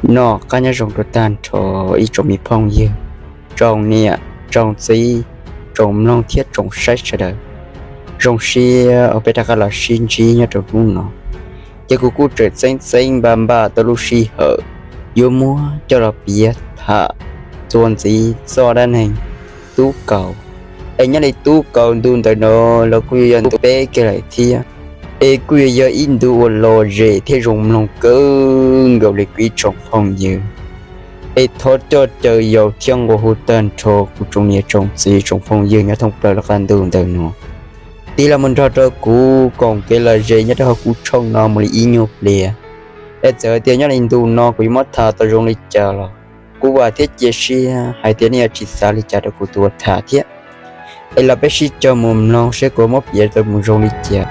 Noj qab nyob zoo rau tag nrho ib tsoom me phooj ywg, tsoom niam tsoom txiv, tsoom mloog thiab tsoom saib sawv daws. Zoo siab uas peb rov qab los sib ntsib nyob rau hnub no. Ces kuv kuj tseem txeeb txeeb npaj npaj tau lub sij hawm yuav muab coj los piav tham txuas ntxiv txoj dab neeg Tub Kaus. Es nyob li Tub Kaus ntu ntawm no los kuj yuav yog ntu peb kiag lawm thiab, es kuj yuav yog ib ntu uas lom zem thiab zoo mloog kawg nkaus li kuv ib tsoom phooj ywg. Es thov coj caw yaus thiab nqua hu tag nrho kuv tsoom niam tsoom txiv tsoom phooj ywg nyob thoob plaws lub qab ntuj ntawm no tig los mus nrog rau kuv koom kev lom zem nyob rau hauv kuv tshooj no mus li ib nyuag pliag. Es txawm hais tias nyob li ntu no kuv yuav muab tham tau zoo li cas los kuv vam thiab cia siab hais tias nej yuav tsis xav li cas rau kuv tus uas tham thiab. Es los peb sib cog mus mloog seb kuv muab piav tau mus zoo li cas.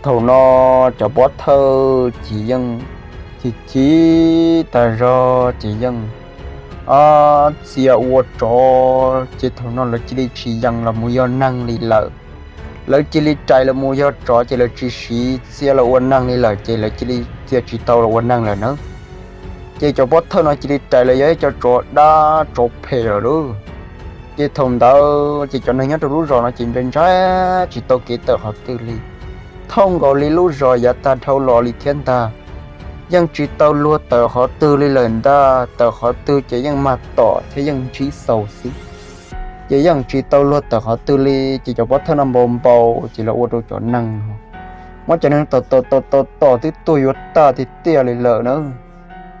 Thaum no cov pov thawj ces yeej chim chim tag zog ces yeej txia ua tsov ces thaum no lawv cia li tsis yees los mus yog neeg li lawm. Lawv cia li rais los mus yog tsov ces lawv tsis siv txia los ua neeg li lawm ces lawv cia li txia tsis tau los ua neeg lawm na. Ces cov pov thawj no cia li rais los yog ib co tsov dab tsov phem lawm lauj. Ces thaum ntawd ces cov neeg nyob rau lub zos no ces ntshai ntshai tsis tau kev tawm qhov twg li. Thooj nkaus li lub zos yav tag dhau los li thiab ntag, yeej tsis tau luag tawm qhov twg li lawm ntag. Tawm qhov twg ces yeej mag tom thiab yeej ntsib xaus xwb, ces yeej tsis tau luag tawm qhov twg li. Ces cov pov thawj no npau npau ces los ua rau cov neeg no muab cov neeg tom tom tom tom tom twb tuag yuav tag tiag tiag li lawm na.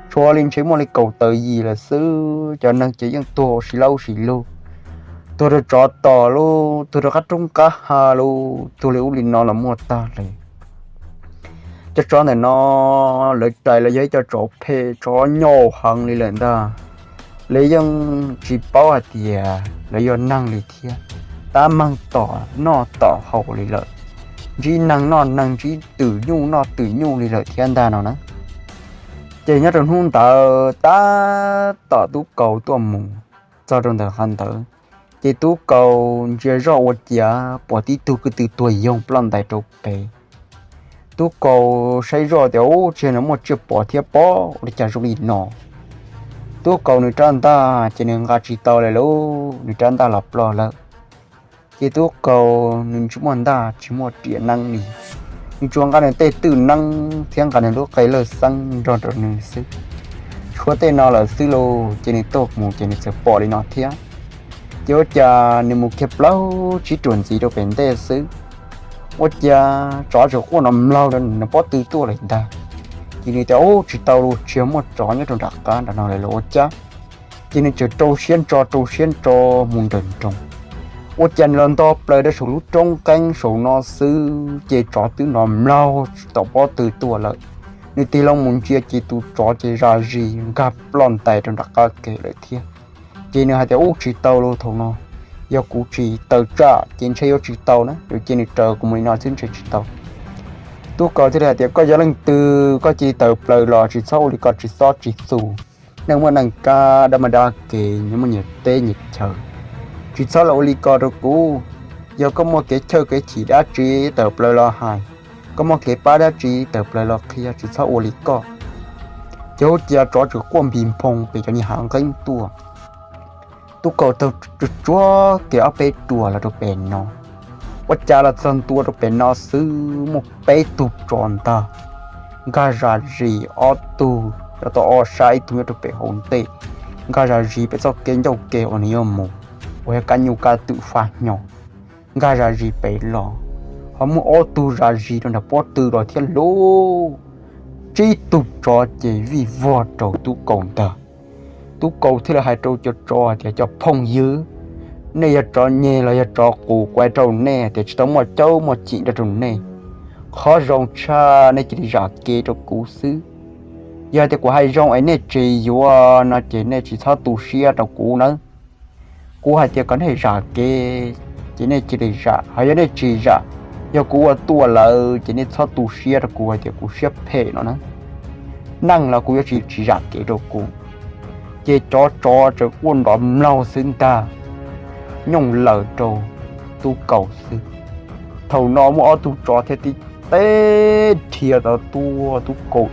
Tshuav li ntshe muaj li kaum tawm yim lawm xwb, cov neeg ces yeej tuag ua si laub si lug. Tuag rau tsov tom lauj, tuag rau qab roob qab hav lauj, tuag li ub li no los muaj tag li. Cov tsov ntawm no lawv rais los yog ib co tsov phem tsov nyoj heev li lawm ntag. Lawv yeej tsis paub hais tias lawv yog neeg li thiab, tab meeg tom noj tom haus li lawm, ntsib neeg noj neeg, ntsib twm nyuj noj twm nyuj li lawm thiab ntag no na. Ces nyob rau hnub ntawd tab tom Tub Kaus tuaj mus txog rau ntawm qhov ntawd, ces Tub Kaus ntsia zoj ua ciav pom tib tug kwv tw tuag yoog ploj ntais rau pem. Tub Kaus saib zoj tias ub, tsis yog nws muaj tsiaj pom thiab pob, ua li cas zoo li no. Tub Kaus nws rab ntaj ces nws nqa tsis tau lawm lauj, nws rab ntaj los ploj lawm. Ces Tub Kaus nws tsis muaj ntaj tsis muaj riam neeb li, nws tsuas nqa nws tej twj neeb thiab nqa nws lub qe lawj xeeb nrog rau nws xwb. Tshuav tej no lawm xwb lauj, ces nws tuaj mus ces nws txawm pom li no thiab. Ces ua cas nws mus kiag plaub tsib ruam ntxiv rau pem ntej xwb, ua cas tsov tseem quaj nrov mlaug rau nws pob tw tuaj lawm ntag. Ces nws tias ub, tsis tau lauj, tsis yog muaj tsov nyob rau nram qab nram no lawm los ua cas. Ces nws txawm rau siab ntso rau siab ntso mus nrawm nroos, ua cas nws los nto plaws rau saum lub roob qeeb saum no xwb ces tsov twb nrov mlaug tom pob tw tuaj lawm. Nws tig loo mus ntsia ces tus tsov ces zam zis nkag ploj ntais rau nram qab ke lawm thiab. Ces nws hais tias ub, tsis tau lauj, thaum no yog kuv tsis tawm tsam ces ntshe yuav tsis tau na, ces nws raws kuv mus li no xwb ntshe tsis tau. Tub Kaus thiaj li hais tias koj yog leej twg, koj cia li tawm plaws los, tsis txhob ua li ko, tsis txhob tsis txus. Neej muaj neej kab, dab muaj dab kev, nyias muaj nyias teb nyias chaw, tsis txhob los ua li ko rau kuv. Yog koj muaj kev chawj kev chim dab tsi tawm plaws los hais, koj muaj kev pab dab tsi tawm plaws los qhia, tsis txhob ua li koj. Ces ua cas tsov tseem quaj npis nphoo pem cov niag hav nqeeb tuaj. Tub Kaus taug tsuag tsuag kev ob peb ruam los rau pem no, ua cas los txog ntua rau pem no xwb muaj peb tug tsov ntag, nkag zam zis ob tug, cov tau ob sab, ib tug nyob rau pem hauv ntej, nkag zam zis pem txoj kev ncauj ke uas nws yuav mus, uas yog kab nyuj kab twm faj hnyo, nkag zam zis pem los, ho muaj ob tug zam zis rau nram pob tw los thiab lauj. Tsib tug tsov ces vij vog rau Tub Kaus ntag. Tub Kaus thiaj li hais rau cov tsov hais tias cov phooj ywg, nej yog tsov nyeg los yog tsov qus, kuv hais rau nej tias tsis tau muaj caub muaj cim nrog rau nej. Qhov zoo tshaj nej cia li zam kev rau kuv xwb. Yog tias kuv hais zoo es nej tsis yuav no ces nej tsis txhob tu siab rau kuv nawb. Kuv hais tias kom nej zam kev ces nej cia li zam, ho yog nej tsis zam, yog kuv ua tuaj lawm ces nej txhob tu siab rau kuv hais tias kuv siab phem no na. Neeg los kuv yuav tsis tsis zam kev rau kuv. Ces cov tsov tseem quaj nrov mlaug xwb ntag, nyooj lawm rau Tub Kaus xwb. Thaum no muaj ob tug tsov thiaj tib teb dhia tod tuaj, Tub Kaus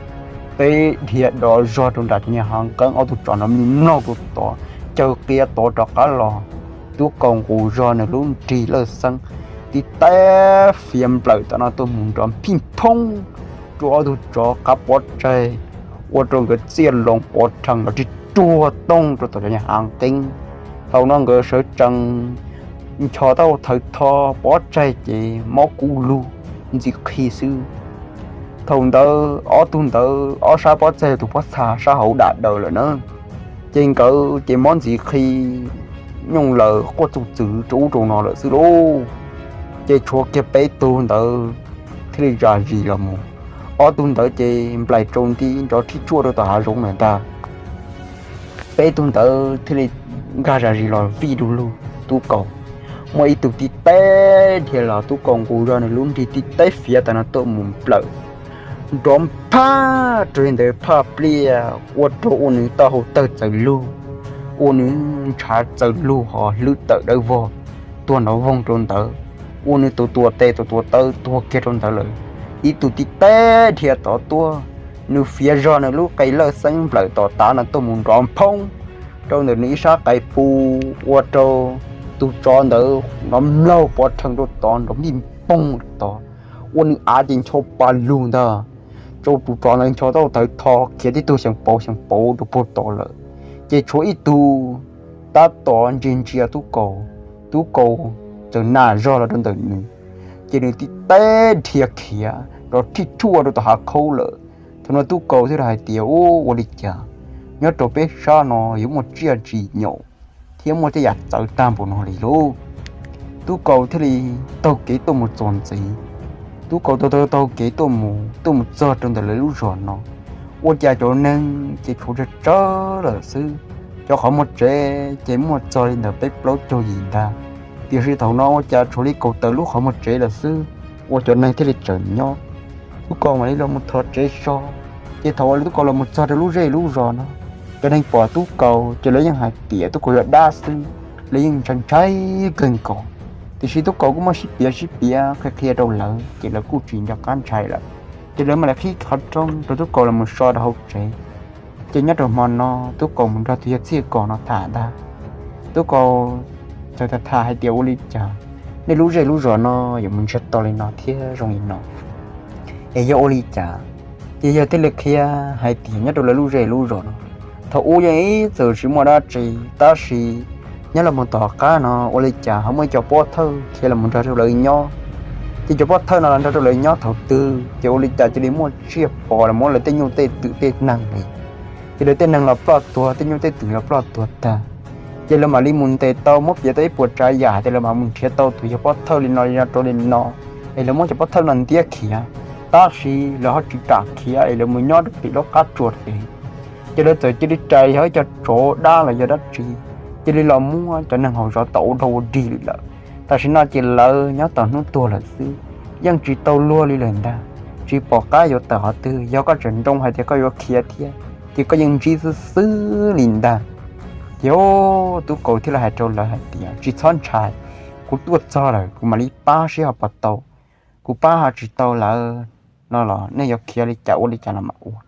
teb dhia dov zog rau nram cov niag hav nqeeb, ob tug tsov no mloog mloog rau tod, caw qia tod rov qab los. Tub Kaus nqus zog nws lub nrig lawj xeeb tib teb fiav nplawm tom no tuaj mus nrov phij phoob rau ob tug tsov qab pov tseg, ua rau nkawd txiaj loo pov rhees los rig ruag toog rau tom cov niag hav nqeeb. Thaum no nkawd sawv tsees ncho tau thawv tho pov tseg ces mob kub lug ntxim qhi xwb. Thaum ntawd ob tug ntawd ob sab pob txaj, tus pob txha sab hauv dam daws lawm na, ces nkawd ces mob ntxim qhi nyooj laws quaj txuj txwv rau ub rau no lawm xwb lauj. Ces tshuav kiag peb tug ntawd thiaj li zam zis los mus. Ob tug ntawd ces nplaim rau nti nrov thib tsuaj rau tom hav zoov lawm ntag. Peb tug ntawd thiaj li nkag zam zis los vij du lug Tub Kaus. Muaj ib tug tib teb dhia los, Tub Kaus nqus zog nws lub nrig tib teb fiav tas no tuaj mus nplawm nrov phaj rau li ntawd phaj pliaj, ua rau ua nws taub hau tawg txawm lug, ua nws ntshav txawm lug ho hlwb tawm dawb vog tuag nrov voog rau ntawd, ua nws tus tuam tes tus tuam taw tuag kiag rau ntawd lawm. Ib tug tib teb dhia tod tuaj, nws fiav zog nws lub qe lawj xeeb nplawm tom tav no tuaj mus nrov phoob rau ntawm nws ib sab qe pub, ua rau tus tsov ntawd nrov mlaug pov rhees rau tod nrov npij poog tod, ua nws av ces ncho pa lug ntag. Rau tus tsov ntawd ncho tau thawv tho khiav tib tug xyeem pauv xyeem pauv rau puag tod lawm. Ces tshuav ib tug tab tom ntsia ntsia Tub Kaus, Tub Kaus txawm nam zog los rau ntawm nws, ces nws tib teb dhia khiav rov thij thuaj rau tom hav khaub lawm. Thaum no Tub Kaus thiaj li hais tias, Ub, ua li cas nyob rau peb sab no yuav muaj tsiaj tsis nyaum thiab muaj tej yam txawv tag npaum no li lauj? Tub Kaus thiaj li taug kev tuaj mus txog ntxiv. Tub Kaus taug taug taug kev tuaj mus, tuaj mus txog rau ntawm lawv lub zos no, ua cas cov neeg ces tshuav tsawg tsawg lawm xwb. Cov qhov muag tsev ces muaj txog li ntawm peb plaub caug yim ntag, tiam sis thaum no ua cas tshuav li kaum tawm lub qhov muag tsev lawm xwb, ua cov neeg thiaj li tseem nyob. Tub Kaus mam li los mus thov tsev so. Ces thaum uas Tub Kaus los mus txog rau lub zej lub zos no, cov neeg pom Tub Kaus ces lawv yeej hais tias Tub Kaus yog dab xwb, lawv yeej ntshai ntshai kawg nkaus. Tiam sis Tub Kaus kuj muaj sib piav sib piav qhia qhia rau lawv ces lawv kuj tsis nco qab ntshai lawm. Ces lawv mam li qhib qhov rooj rau Tub Kaus los mus so rau hauv tsev. Ces nyob rau hmo no Tub Kaus mus nrog tus yawg Txhiaj Kos no tham ntag. Tub Kaus txawm tham tham hais tias, Ua li cas nej lub zej lub zos no yuav mus ntsiag to li no thiab zoo li no? Es yog ua li cas? Ces yawg thiaj li qhia hais tias nyob rau lawv lub zej lub zos no, thaum ub yeej ib txwm tsis muaj dab tsi, tab sis nyob los mus tom qab no ua li cas ho muaj ib co pob thawj khiav los mus nrog rau lawv nyob. Ces cov pob thawj no los nrog rau lawv nyob thaum twg ces ua li cas cia li muaj tsiaj pom los muab lawv tej nyuj tej twm tej neeg li. Ces lawv tej neeg los ploj tuag, tej nyuj tej twm los ploj tuag tag. Ces lawv mam li mus ntes tau, muab piav tau ib puas tsav yam hais tias lawv mam mus nrhiav tau tus yawg pob thawj li no li no rau li no, es lawv muab cov pob thawj no ntiab khiav, tab sis lawv ho tsis kam khiav es lawv mus nyob rau tim lub qab tsua tid. Ces lawv txawm cia li rais yog ib co tsov dab los yog dab tsi, cia li los muab cov neeg hauv zov tom ua dog ua dig li lawm. Tam sim no ces lawv nyob tom hnub tuag lawm xwb, yeej tsis tau luag li lawm ntag. Tsis pom qab yuav tawm qhov twg, yog koj tseem nroo hais tias koj yuav khiav thiab ces koj yeej ntsib xwb xwb li ntag. Ces Tub Kaus thiaj li hais rau lawv hais tias, Tsis txhob ntshai, kuv tuaj txog lawm kuv mam li pab seb ho puas tau. Kuv pab ho tsis tau lawm no los nej yuav khiav li cas ua li cas los mam ua,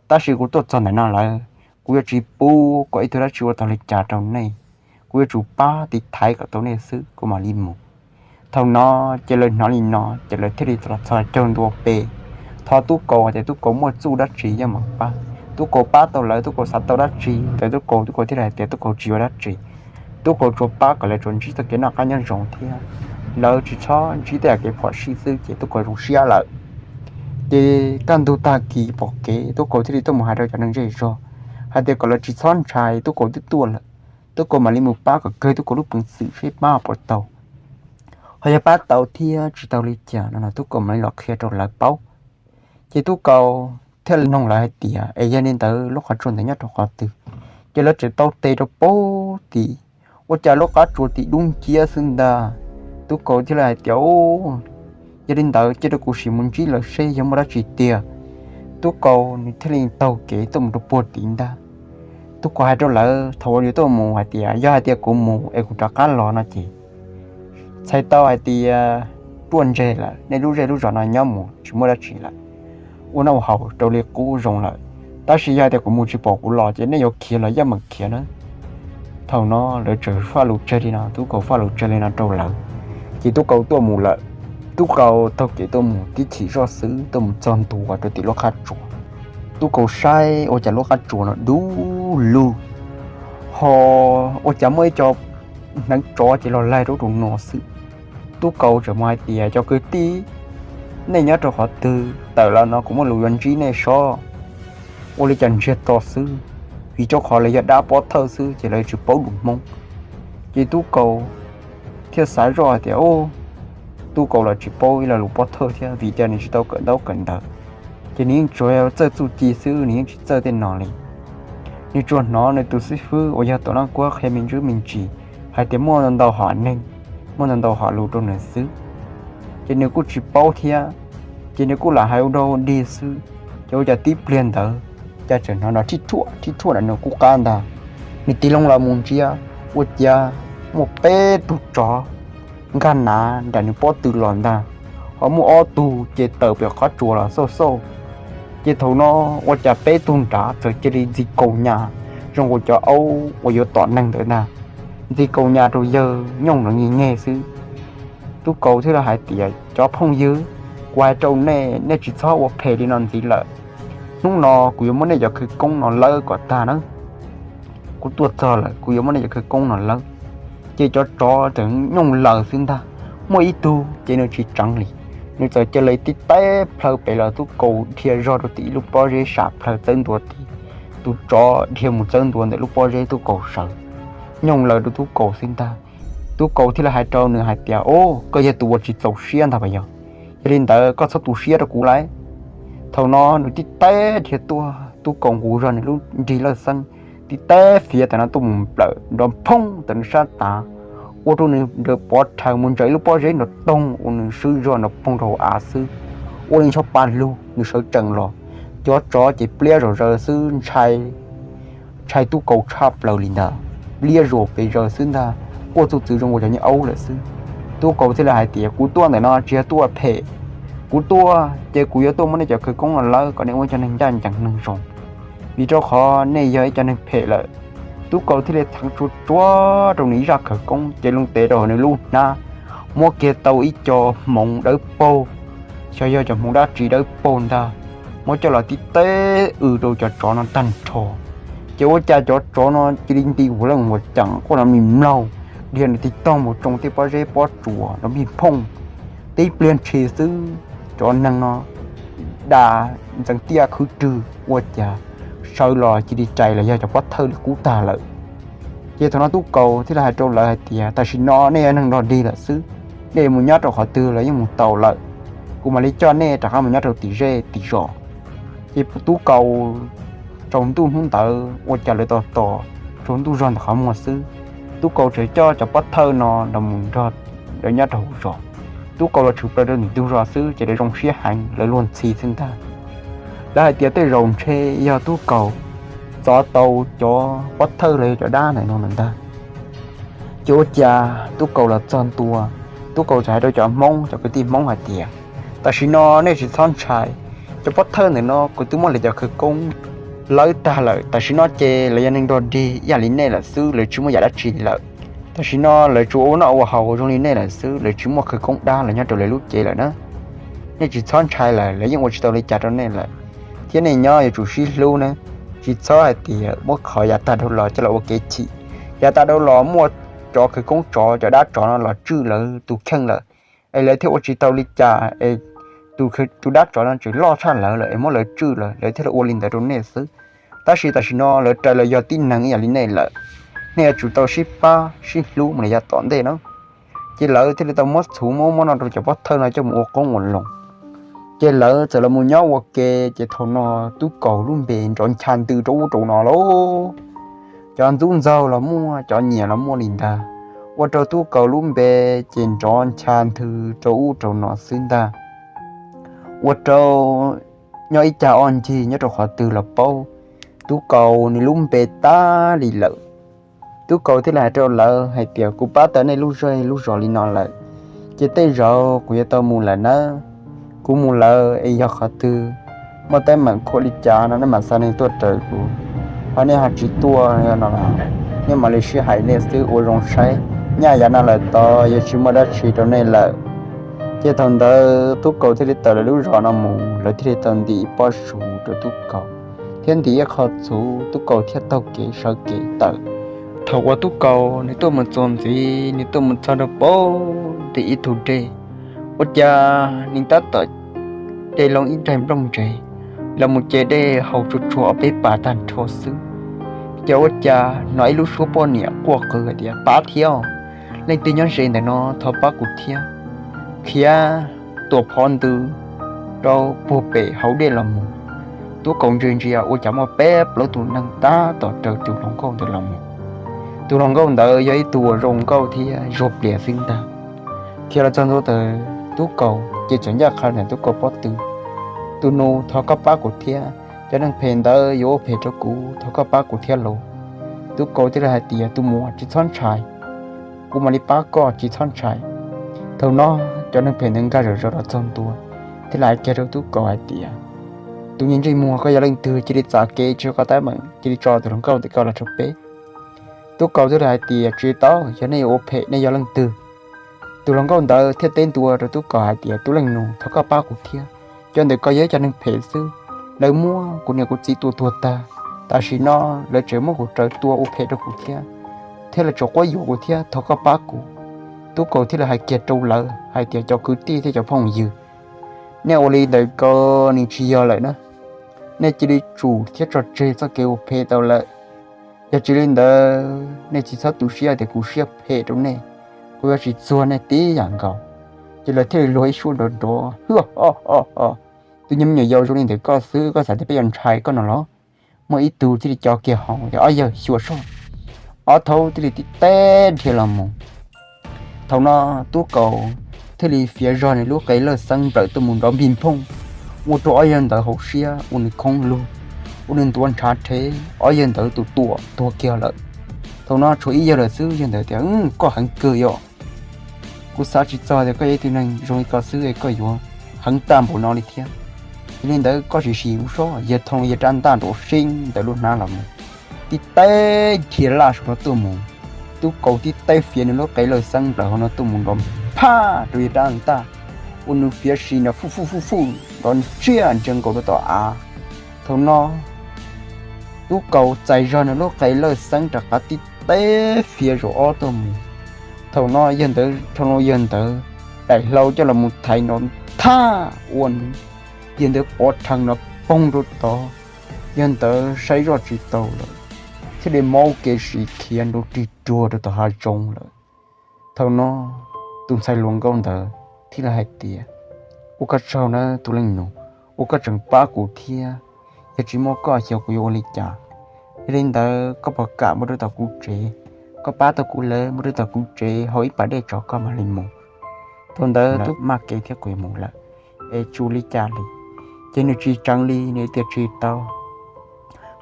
tab sis kuv tuaj txog ntawm no lawm, kuv yuav tsis pub kom ib tug dab tsi ua tau li cas rau nej. Kuv yuav tsum pab tiv thaiv kom tau nej xwb kuv mam li mus. Thaum no ces lawv hnov li no ces lawv thiaj li los txhos caug ntua pem, thov Tub Kaus hais tias Tub Kaus muaj txuj dab tsi yeej mam pab. Tub Kaus pab tau lawv, Tub Kaus xav tau dab tsi ntawd Tub Kaus, Tub Kaus thiaj li hais tias Tub Kaus tsis yuav dab tsi. Tub Kaus tsuas pab kom lawv tsuas ntsib txoj kev noj qab nyob zoo thiab, lawv tsis txhob ntsib tej yam kev phom sij xwb ces Tub Kaus zoo siab lawm. Ces kaj ntug tag kis pom kev Tub Kaus thiaj li tuaj mus hais rau cov neeg zej zog hais tias kom lawv tsis txhob ntshai, Tub Kaus twb tuaj lawm. Tub Kaus mam li mus pab kom kawg Tub Kaus lub peev xwm seb pab puas tau, ho yog pab tau thiab tsis tau li cas no no Tub Kaus mam li los qhia rau lawv paub. Ces Tub Kaus thiaj li noog lawv hais tias, Es yog li ntawd lub qhov tsua ntawd nyob rau qhov twg? Ces lawv tseem taw tes rau puag tim, ua cas lub qab tsua tim dub nciab xwb ntag. Tub Kaus thiaj li hais tias, Yog li ntawd cia rau kuv sim mus ntsib lawv seb yog muaj dab tsi tiag. Tub Kaus nws thiaj li taug kev tuaj mus rau puag tim ntag. Tub Kaus hais rau lawv thaum uas yuav tuaj mus hais tias, Yog hais tias kuv mus es kuv rov qab los no ces txhais tau hais tias ruaj ntseg lawm, nej lub zej lub zos no nyob mus tsis muaj dab tsi lawm, ua noj ua haus rau li qub zoo lawm. Tab sis yog tias kuv mus tsis pom kuv los ces nej yuav khiav los yeej meem khiav na. Thaum no lawv txawm faj lus tseg li no, tub kaus faj lus tseg li no rau lawv, ces tub kaus tuaj mus lawm. Tub kaus taug kev tuaj mus tib chim zoj xwb tuaj mus txog ntua rau tim lub qab tsuas. Tub kaus saib ua cas lub qab tsuas no dub lug, ho ua cas muaj ib co hneev tsov ces los laig rau ub rau no xwb. Tub kaus txawm mus hais tias, cov kwv tij, nej nyob rau qhov twg tawm los no kuv muaj lus yuav ntsib nej sob. Ua li cas ntsiag to xwb, vim rau qhov lawv yog dab pov thawj xwb ces lawv tsis paub lus Hmoob. Ces tub kaus thiaj xav zoj hais tias, tub kaus los tsis paub ib lo lus pov thawj thiab vim tias nws tsis tau kawm ntaub kawm ntawv, ces nws yeej tsuas txawj txuj ci xwb, nws yeej tsis txawj tej no li. Nws tsuas hnov nws tus xib fwb uas yog Tuam Naj Kuab qhia me ntsis me ntsis hais tias muaj ntau hom neeg, muaj ntau hom lus rau nws xwb, ces nws kuj tsis paub thiab, ces nws kuj lam hais ua dog ua dig xwb. Ces ua cas tib pliag ntawd cas tseem hnov nrov thib thuam thib thuam ntawm nws qub qab ntag. Nws tig loo los mus ntsia, ua cas muaj peb tug tsov nkag nav nram nws pob tw los ntag, ho muaj ob tug ces tawm pem qhov tsuas los xauj xauj. Ces thaum no ua cas peb tug nrad txawm cia li ntxi kaus nyas zoo nkaus cov aub uas yuav tom neeg ntawd ntag, ntxi kaus nyas rau yawg nyooj nrov nyeg nyeg xwb. Tub kaus thiaj li hais tias, cov phooj ywg, kuv hais rau nej, nej tsis txhob ua phem li no ntxiv lawm. Hnub no kuv yuav muab nej cov khawv koob no lawb kom tag nawb. Kuv tuaj txog lawm kuv yuav muab nej cov khawv koob no lawb. Ces cov tsov txawm nyooj laws xwb ntag. Muaj ib tug ces nws tsis tseev li, nws txawm cia li tib teb plhaw pem los tub kaus dhia zog rau tim ib lub pob zeb sam plhaw txawb ntua tim. Tus tsov dhia mus txawb ntua ntawm lub pob zeb tub kaus sawv, nyooj laws rau tub kaus xwb ntag. Tub kaus thiaj li hais rau nws hais tias, o, koj yog tus uas tsis txaus siab ntag puas yog? Yog li ntawd koj txhob tu siab rau kuv lauj. Thaum no nws tib teb dhia tuaj, tub kaus nqus zog nws lub nrig lawj xeeb, tib teb fiav tam no tuaj mus nplawm nrov phooj tam nws sab tav, ua rau nws nrawm pov rhawv mus ntsaws ib lub pob zeb nrov toog ua nws swb zog nrov poog rau hauv av xwb. Ua li ncho pa lug nws sawv tsees los, cov tsov ces pliab zom zaws xwb ntshai, ntshai tub kaus tshaj plaws li ntag. Pliab zuas pes zaws xwb ntag, quaj txuj txwv zoo nkaus cov nyuag aub lawm xwb. Tub kaus thiaj li hais tias, kuv tuaj ntawm no tsis yog tuaj phem, kuv tuaj ces kuv yuav tuaj muab nej cov khawv koob no lawb kom nej ua ib co neeg ncaj ncees neeg zoo, vim rau qhov nej yog ib co neeg phem lawm. Tub kaus thiaj li txheev tsuag tsuag rau nws ib zaj khawv koob ces loo tes rau hauv nws lub hnab, muab kiag tau ib co hmoov dawb paug, xyov yog cov hmoov dab tsi dawb paug ntag, muab coj los tib teb w rau cov tsov no tag nrho. Ces ua cas cov tsov no cia li nti ua leej ua ceem quaj nrov mis mlaug, dhia nws tig toog mus tsoo tej pob zeb pob tsuas nrov npij phooj. Tib pliag ntshis xwb, cov neeg no da ntxeev tiaj khwv rwg ua cas sawv los cia li rais los yog cov pov thawj li qub tag lawm. Ces thaum no tub kaus thiaj li hais rau lawv hais tias, tam sim no nej yog neeg dog dig lawm xwb, nej mus nyob rau qhov twg los yeej mus tau lawm, kuv mam li coj nej rov qab mus nyob rau tim zej tim zos. Ces tub kaus tsaus ntuj hnub ntawd ua cas lawv tos tos tsaus ntuj zog ntawm qhov muag xwb, tub kaus tseem coj cov pov thawj no los mus nrog lawv nyob rau hauv zos. Tub kaus los tshwm plaws rau ntug zos xwb ces lawv zoo siab heev, lawv luag ntxhi xwb ntag. Lawv hais tias tej zaum ntshe yog tub kaus txov tau cov pov thawj los yog cov dab ntawm no lawm ntag. Ces ua cas tub kaus los txog ntua, tub kaus txawm hais rau cov Hmoob, cov kwv tij Hmoob hais tias, tam sim no nej tsis txhob ntshai, cov pov thawj ntawm no kuv twb muab lawv cov khawv koob lawb tag lawm. Tam sim no ces lawv yog neeg dog dig ib yam li nej lawm xwb, lawv tsis muaj yam dab tsi lawm. Tam sim no lawv tsuas ua noj ua haus zoo li nej lawm xwb, lawv tsis muaj khawv koob dab los nyob rau lawv lub cev lawm na. Nej tsis txhob ntshai lawm, lawv yeej ua tsis tau li cas rau nej lawm. Thiab nej nyob yuav tsum sib hlub na, tsis txhob hais tias muab qhov yav tag dhau los coj los ua kev chim. Yav tag dhau los muaj cov khawv koob tsov, cov dab tsov no los tswj lawv tus kheej lawm, es lawv thiaj ua tsis tau li cas, es tus, tus dab tsov no tseem loj tshaj lawv lawm es muab lawv tswj lawm, lawv thiaj li ua li ntawd rau nej xwb. Tab sis tam sim no lawv raws los yog tib neeg ib yam li nej lawm, nej yuav tsum tau sib pab sib hlub mus li yav tom ntej na. Ces lawv thiaj li tau muab txhuv muab muab no rau cov pov thawj no coj mus ua qoob ua loo. Ces lawv txawm los mus nyob ua ke, ces thaum no tub kaus lub npe nrov ncha ntws rau ub rau no lauj. Cov ntxub ntxaug los muaj, cov nyiam los muaj li ntag, ua rau tub kaus lub npe ces nrov ncha ntws rau ub rau no xwb ntag. Ua rau nyob ib cag ob ncig nyob rau qhov twg los paub tub kaus nws lub npe tag li lawm. Tub kaus thiaj li hais rau lawv hais tias, kuv pab tau nej lub zej lub zos li no lawm, Ces tej zaum kuv yuav tau mus lawm nawb. Kuv mus lawm es yog qhov twg, muaj teeb meem khuam li cas no nej mam xa neeg tuaj raws kuv, ho nej ho tsis tuaj no los nej mam li sib hais nej xwb ua zoo saib, nyaj yav no lawm tod yuav tsis muaj dab tsi rau nej lawm. Ces thaum ntawd Tub Kaus thiaj li tawm lawv lub zos no mus, lawv thiaj li tau ntim ib pob su rau Tub Kaus, thiab ntim ib qho txhuv, Tub Kaus thiaj taug kev sawv kev tawm. Thaum uas Tub Kaus nws tuaj mus txog ntxiv, nws tuaj mus txog rau pem ntim ib tug dej, ua cas nws tab tom de loo ib daig nplooj ntsev los mus ce dej haus tsuag tsuag ob peb pas tag nrho xwb. Ces ua cas hnov ib lub suab poj niam quaj qw hais tias, Pab thiab, leej twg nyob ze ntawm no thov pab kuv thiab, khiav tuam phov ntws rau puag pem hauv dej los mus. Tub Kaus ntsia ntsia ua cas muaj peb plaub tus neeg tab tom raws tus hluas nkauj ntawd los mus. Tus hluas nkauj ntawd yog ib tug uas zoo nkauj thiab zuag plias xwb ntag. Khiav los txog ntua ntawm Tub Kaus ces tseem ncaj qha ntawm Tub Kaus pob tw, Tus nus, thov koj pab kuv thiab, cov neeg phem ntawd yuav ua phem rau kuv, thov koj pab kuv thiab lauj. Tub Kaus thiaj li hais tias, Tus muam, tsis txhob ntshai, kuv mam li pab koj, tsis txhob ntshai. Thaum no cov neeg phem ntawd nkag zom zaws los txog ntua, thiaj li hais kiag rau Tub Kaus hais tias, Tus me ntsej muag, koj yog leej twg, cia li txav kev tsis koj teeb meem, cia li tso tus hluas nkauj ntawm koj los rau peb. Tub Kaus thiaj li hais tias, Tsis tau, yog nej yuav ua phem, nej yog leej twg? Tus hluas nkauj ntawd thiaj teb ntua rau Tub Kaus hais tias, Tub leej nus, thov koj pab kuv thiab, cov ntawm koj yog ib cov neeg phem xwb, lawv muab kuv niam kuv txiv tua tuag tag, tam sim no lawv tseem muab kuv raws tua ua phem rau kuv thiab, thiab lawv tseem quab yuam kuv thiab, thov koj pab kuv. Tub Kaus thiaj li hais kiag rau lawv hais tias, Cov kwv tij thiab cov phooj ywg, nej ua li ntawd ko nws tsis yog lawm na. Nej cia li tsum thiab tso tseg txoj kev ua phem tau lawm. Yog tsis li ntawd nej tsis txhob tu siab tias kuv siab phem rau nej, kuv yuav tsis txuag nej tib yam nkaus. Ces lawv thiaj li luag ib suab nrov nrov, Tus me nyuam yaus zoo li ntawm koj xwb, koj xav tias peb yuav ntshai koj no los? Muaj ib tug thiaj li co kiag hau tias, Ob yawg, xyuas soj. Ob thaub thiaj li tib teb dhia los mus. Thaum no Tub Kaus thiaj li fiav zog nws lub qe lawj xeeb nplawm tuaj mus nrov npig nphooj, ua rau ob yawg ntawd hauv siab ua nws khoob lug, ua nws ntuav ntshav rhev, ob yawg ntawd tus tuam tuag kiag lawm. Thaum no tshuav ib yawg lawm xwb, yawg ntawd tias, Koj heev kawg yom. Kuv xav tsis txog tias koj yog ib tug neeg zoo li ko xwb es koj yuav heev tag npaum no li thiab. Yog li ntawd koj sim sim kuv soj. Yawg thau yawg rab ntaj nrov seeb ntawm lub hnab los mus, tib teb dhia laj saum no tuaj mus. Tub Kaus tib teb fiav nws lub qe lawj xeeb nplawm hauv no tuaj mus nrov phaj rau yawg rab ntaj, ua nws fiav si nrov fuj fuj fuj fuj nrov ntsiag ntsia nkaus rau tom av. Thaum no Tub Kaus txais zog nws lub qe lawj xeeb rov qab tib teb fiav zaum ob tuaj mus. Thaum no yawg ntawd, thaum no yawg ntawd daim hlau coj los mus thaiv nrov thaj ua yawg ntawd pov rhees nrov poog rau tod. Yawg ntawd saib zoj tsis tau lawm, thiaj li maub kev sim khiav nrov rig ruag rau tom hav zoov lawm. Thaum no tus ntxhais hluas nkauj ntawd thiaj li hais tias, Ua koj tsaug nawb tus leej nus, ua koj tseem pab kuv thiab. Yog tsis muaj koj xyov kuv yuav ua li cas. Yog li ntawd koj puas kam mus rau tom kuv tsev? Koj pab tau kuv lawm, mus rau tom kuv tsev haus ib pas dej tso koj mam li mus. Thaum ntawd twb maj kev thiab kuv yuav mus lawm, es tsis ua li cas li. Ces nws tsis tseev li, nws tias, Tsis tau,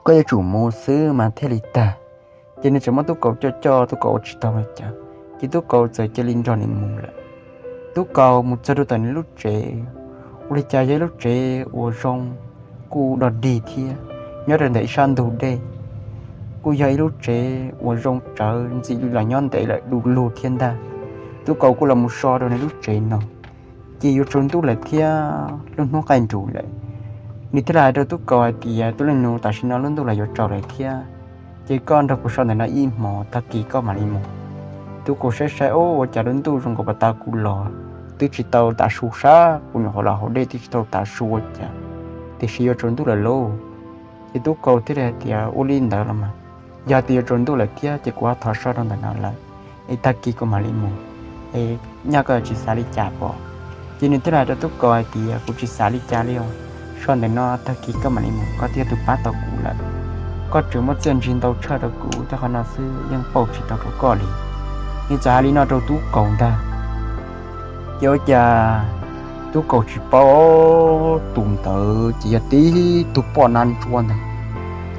koj yuav tsum mus xwb mas thiaj li tag. Ces nws tseem muab Tub Kaus coj coj, Tub Kaus ua tsis tau li cas, ces Tub Kaus txawm cia li nrog nws mus lawm. Tub Kaus mus txog rau tom nws lub tsev, ua li cas yog ib lub tsev uas zoo, kuj dog dig thiab, nyob rau ntawm ib sab ntug dej. Kuj yog ib lub tsev uas zoo tsawv ntxim li los nyob ntev lawm du lug thiab ntag. Tub Kaus kuj los mus so rau nws lub tsev no, ces yuav tsaus ntuj lawm thiab lub hnub qaij nrus lawm. Nws thiaj li hais rau Tub Kaus hais tias, Tub leej nus, tam sim no lub ntuj los yuav tsaus lawm thiab, ces koj nrog kuv so ntawm no ib hmos, tag kis koj mam li mus. Tub Kaus saib saib, Ua cas lub ntuj zoo nkaus pas tas kuv los twb tsis tau tav su sab, kuv nyuam qhuav los haus dej twb tsis tau tav su ua cas, tiam sis yuav tsaus ntuj lawm lauj. Ces Tub Kaus thiaj li hais tias, Ua li ntawd los mas, yog tias yuav tsaus ntuj lawm thiab ces kuv ho thov so rau ntawm no lawm, es tag kis kuv mam li mus, es nyaj koj tsis xav li cas pom. Ces nws thiaj li hais rau Tub Kaus hais tias, Kuv tsis xav li cas li os, so ntawm no tag kis koj mam li mus, koj twb yog tus pab tau kuv lawm. Koj tseem muaj txiaj ntsig ntau tshaj rau kuv, thiab qhov no xwb yeej pauj tsis tau rau koj li. Nws txawm hais li no rau Tub Kaus ntag. Ces ua cas Tub Kaus tsis paub, tus ntawd ces yog tib tug poj nab ntsuab ntag,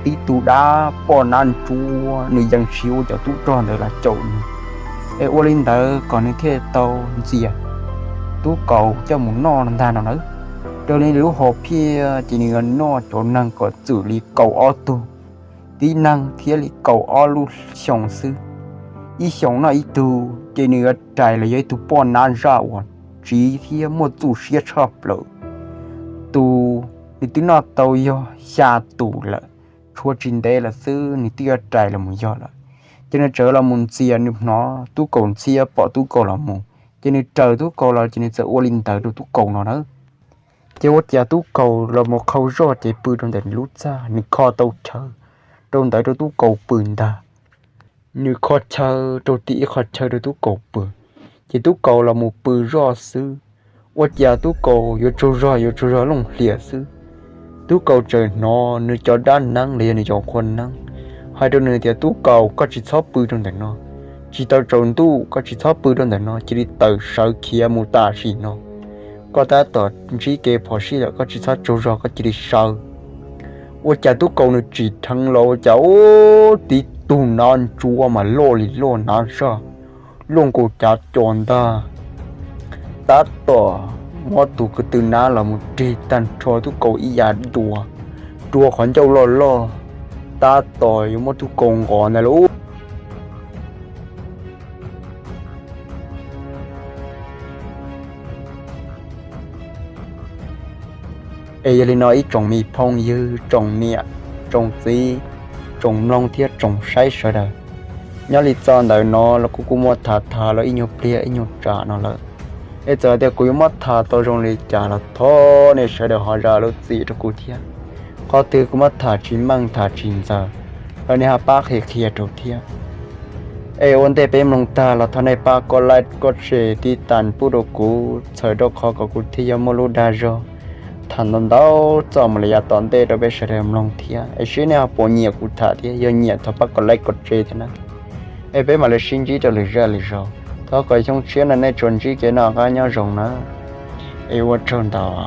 tib tug dab poj nab ntsuab, nws yeej siv ua cov tub rog ntawd los caum nws, es ua li ntawd kom nws thiaj tau ntxias tub kaus coj mus noj ntag no nawb. Raws li lub hom phiaj ces nws yuav noj cov neeg kom txwm li kaum ob tug tib neeg thiab li kaum ob lub xyoo xwb. Ib xyoos noj ib tug ces nws yuav rais los yog ib tug poj nab zaj uas tsiv thiab muaj txuj siab tshaj plaws. Tus nws twb noj tau yog xya tus lawm, tshuav tsis ntev lawm xwb nws twb yuav rais los mus yog lawm. Ces nws txawm los mus ntxias, nws hnov tub kaus ntxhiab pom tub kaus los mus, ces nws raws tub kaus los ces nws txawm ua li ntawd rau tub kaus no nawb. Ces ua cas tub kaus los mus qhau zoj ces pw rau ntawm nws lub txaj, nws kho tau chaw rau ntawd rau tub kaus pw ntag. Nws kho chaw rau tim ib qho chaw rau tub kaus pw, ces tub kaus los mus pw zoj xwb. Ua cas tub kaus yuav tsaug zog yuav tsaug zog looj hlias xwb, tub kaus txawm hnov nws cov dab neeb los yog nws cov qhua neeb hais rau nws tias, tub kaus, koj tsis txhob pw rau ntawm no, tsis tau tsaus ntuj koj tsis txhob pw rau ntawm no, cia li tawm sawv khiav mus tam sim no. Koj tab tom ntsib kev phom sij lawm, koj tsis txhob tsaug zog, koj cia li sawv. Ua cas tub kaus nws tsim dheev los ua cas ub, tib tug nab ntsuab mas loj li loj nab zaj, luaj nkaus cav co ntag. Tab tom muab tus ko tw nab los mus rig tag nrho tub kaus ib yav dua, dua qhov ncauj loj loj, tab tom yuav muab tub kaus nqos ntag lauj. Es yog li no ib tsoom me phooj ywg, tsoom niam, tsoom txiv, tsoom mloog thiab tsoom saib sawv daws, nyob li txoj ntawm no los kuv kuj muab tham tham los ib nyuag pliag ib nyuag tsam no lawm. Es txawm tias kuv yuav muab tham tau zoo li cas los thov nej sawv daws ho zam lub txim rau kuv thiab. Qhov twg kuv muab tham tsis meej tham tsis ntxaws los nej ho pab qhia qhia rau thiab. Es ua ntej peb mloog tag los thov nej pab koj like koj share tib tas pub rau kuv txhawm rau qhov kom kuv thiaj yuav muaj lub dag zog tham ntau ntau txoj mus li yav tom ntej rau peb sawv daws mloog thiab. Es seb nej ho puas nyiam kuv tham thiab, yog nyiam thov pab koj like koj share thiab na. Es peb mam li sib ntsib rau lwm zaj lwm zaus. Thov kom xyoo tshiab no nej tsuas ntsib kev noj qab nyob zoo na. Es ua tsaug ntau.